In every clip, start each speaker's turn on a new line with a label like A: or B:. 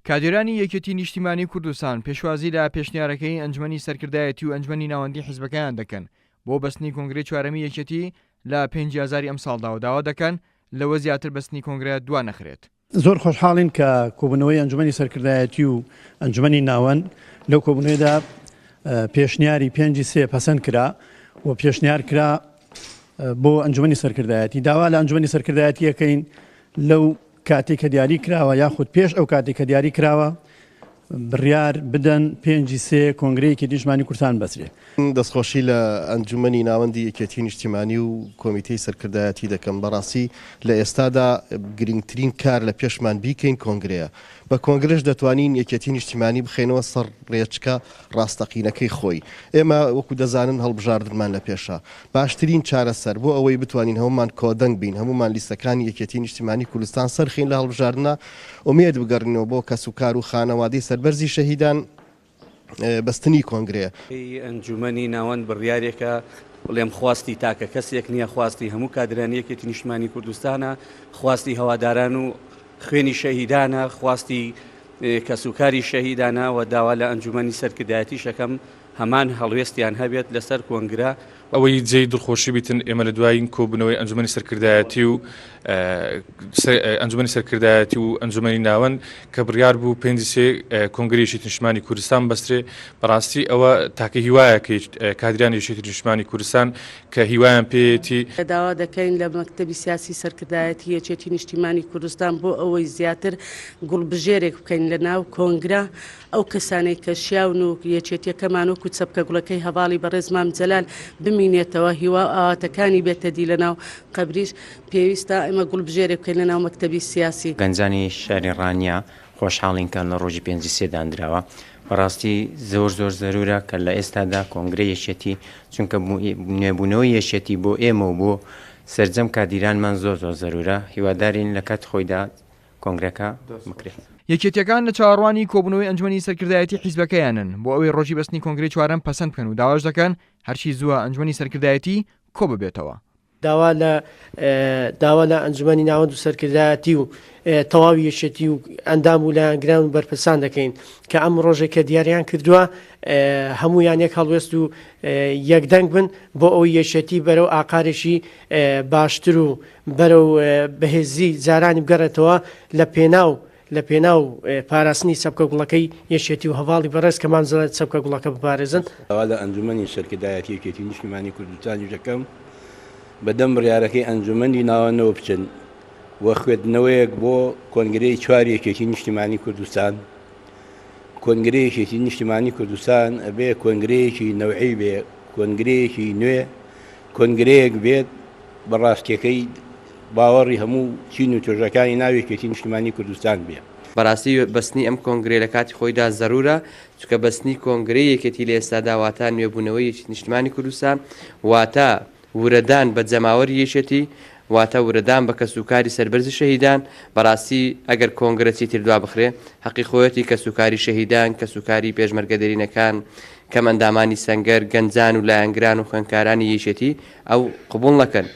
A: کادیرانی یەکێتی نیشتیمانی کوردستان پێشوازی لە پێشنیارەکەی ئەنجومەنی سەرکردایەتی و ئەنجومەنی ناوەندی حیزبەکەیان دەکەن بۆ بەستنی کۆنگرەی چوارەمی یەکێتی لە پێنجی ئازاری ئەمساڵدا و داوا دەکەن لەوە زیاتر بەستنی کۆنگرە دوا نەخرێت.
B: زۆر خۆشحاڵین کە کۆبوونەوەی ئەنجومەنی سەرکردایەتی و ئەنجومەنی ناوەند لەو کۆبوونەوەیدا پێشنیاری پێنجی سێ پەسەند کرا و پێشنیار کرا بۆ ئەنجومەنی سەرکردایەتی داوا لە ئەنجومەنی سەرکردایەتی ئەکەین لەو کاتێک کە دیاری کراوە یاخود پێش ئەو کاتێک کە دیاری کراوە بڕیار بدەن پێنجی سێ کۆنگرەی یەکێتی نیشتمانی کوردستان بەسرێ.
C: دەستخۆشی لە ئەنجومەنی ناوەندی یەکێتی نیشتیمانی و کۆمیتەی سەرکردایەتی دەکەم، بەڕاستی لە ئێستادا گرنگترین کار لە پێشمان بیکەین کۆنگرەیە، بە کۆنگرەش دەتوانین یەکێتی نیشتیمانی بخەینەوە سەر ڕێچکە ڕاستەقینەکەی خۆی. ئێمە وەکو دەزانن هەڵبژاردنمان لە پێشە. باشترین چارەسەر بۆ ئەوەی بتوانین هەموومان کۆدەنگ بین، هەموومان لیستەکانی یەکێتی نیشتیمانی کوردستان سەرخەین لە هەڵبژاردنا، ئومێد بگەڕینەوە بۆ کەسوکار و خانەوادەی سەربەرزی شەهیدان، بەستنی کۆنگرەیە.
D: ئەنجومەنی ناوەند بڕیارێکە بڵێم خواستی تاکە کەسێک نییە، خواستی هەموو کادرانی یەکێتی نیشتمانی کوردستانە، خواستی هەواداران و خوێنی شەهیدانە، خواستی کەسوکاری شەهیدانە و داوا لە ئەنجومەنی سەرکردایەتیش ئەکەم هەمان هەڵوێستیان هەبێت لەسەر کۆنگرە.
E: ئەوەی جێی دڵخۆشی بیتن ئێمە لە دوایین کۆبوونەوەی ئەنجومەنی سەرکردایەتی و ئەنجومەنی سەرکردایەتی و ئەنجومەنی ناوەند کە بڕیار بوو پێنجی سێ کۆنگرەی یەکێتی نیشتمانی کوردستان بەسترێ بەڕاستی ئەوە تاکە هیوایە کە کادرانی یەکێتی نیشتمانی کوردستان کە هیوایان پێیەتی.
F: داوا دەکەین لە مەکتەبی سیاسی سەرکردایەتی یەکێتی نیشتیمانی کوردستان بۆ ئەوەی زیاتر گوڵبژێرێک بکەین لە ناو کۆنگرە ئەو کەسانەی کە شیاون و یەکێتیەکەمان وەکو چەپکە گوڵەکەی هەڤاڵی بەڕێز مام جەلال بمینێتەوە هیوا و ئاواتەکانی بێتە دی لە ناو قەبریش پێویستە ئێمە گوڵبژێرێک بکەین لە ناو مەکتەبی سیاسی.
G: گەنجانی شاری ڕانیە خۆشحاڵین کە لە ڕۆژی پێنجی سێ داندراوە. بەڕاستی زۆر زۆر زەرورە کە لە ئێستادا کۆنگرەی یەکێتی چونکە نوێبوونەوەی یەکێتی بۆ ئێمە و بۆ سەرجەم کادیرانمان زۆر زۆر زەرورە هیوادارین لە کاتی خۆیدا کۆنگرەکە بکرێت.
A: یەکێتیەکان لە چاوەڕوانی کۆبوونەوەی ئەنجومەنی سەرکردایەتی حیزبەکەیانن بۆ ئەوەی ڕۆژی بەستنی کۆنگرەی چوارەم پەسەند بکەن و داواش دەکەن هەرچی زووە ئەنجومەنی سەرکردایەتی کۆببێتەوە.
H: داوا لە داوا لە ئەنجومەنی ناوەند و سەرکردایەتی و تەواوی یەکێتی و ئەندام و لایەنگران و بەرپرسان دەکەین کە ئەم ڕۆژێک کە دیاریان کردووە هەمویان یەک هەڵوێست و یەکدەنگ بن بۆ ئەوەی یەکێتی بەرەو ئاقارێکی باشتر و بەرەو بەهێزی جارانی بگەڕێتەوە لە پێناو لە پێناو پاراستنی چەپکە گوڵەکەی یەکێتی و هەڤاڵی بەڕێز کە مام جەلال چەپکە گوڵەکە بپارێزن.
D: داوا لە ئەنجومەنی سەرکردایەتی یەکێتی نیشتیمانی کوردستانیش دەکەم بە دەم بڕیارەکەی ئەنجومەنی ناوەندەوە بچن و خوێندنەوەیەک بۆ کۆنگرەی چواری یەکێتی نیشتیمانی کوردستان کۆنگرەی یەکێتی نیشتیمانی کوردستان ئەبێ کۆنگرەیەکی نەوعی بێ کۆنگرەیەکی نوێ کۆنگرەیەک بێت بە ڕاستیەکەی باوەڕی هەموو چین و توێژەکانی ناو یەکێتی نیشتمانی کوردستان بێ.
I: بەڕاستی بەستنی ئەم کۆنگرەیە لە کاتی خۆیدا زەرورە، چونکە بەستنی کۆنگرەی یەکێتی لە ئێستادا واتە نوێبوونەوەی یەکێتی نیشتمانی کوردستان، واتە ورەدان بە جەماوەری یەکێتی، واتە ورەدان بە کەسوکاری سەربەرزی شەهیدان، بەڕاستی ئەگەر کۆنگرە چیتر دوابخرێ، هەقی خۆیەتی کەسوکاری شەهیدان، کەسوکاری پێشمەرگە دێرینەکان، کەمئەندامانی سەنگەر، گەنجان و لایەنگران و خوێندکارانی یەکێتی ئەو قبوڵ نەکەن.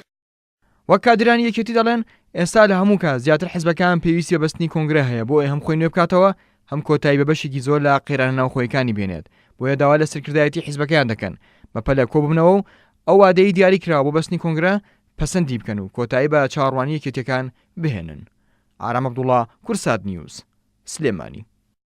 A: وەک کادیرانی یەکێتی دەڵێن، ئێستا لە هەموو کات زیاتر حزبەکەیان پێویستی بە بەستنی کۆنگرە هەیە بۆ ئەوەی هەم خۆی نوێ بکاتەوە هەم کۆتایی بە بەشێکی زۆر لە قەیرانە ناوخۆیەکانی بێنێت، بۆیە داوا لە سەرکردایەتی حزبەکەیان دەکەن بەپەلە کۆببنەوە و ئەو وادەیەی دیاری کراوە بۆ بەستنی کۆنگرە پەسەندی بکەن و کۆتایی بە چاوەڕوانی یەکێتیەکان بهێنن. ئارام عەبدوڵا، کوردسات نیوز، سلێمانی.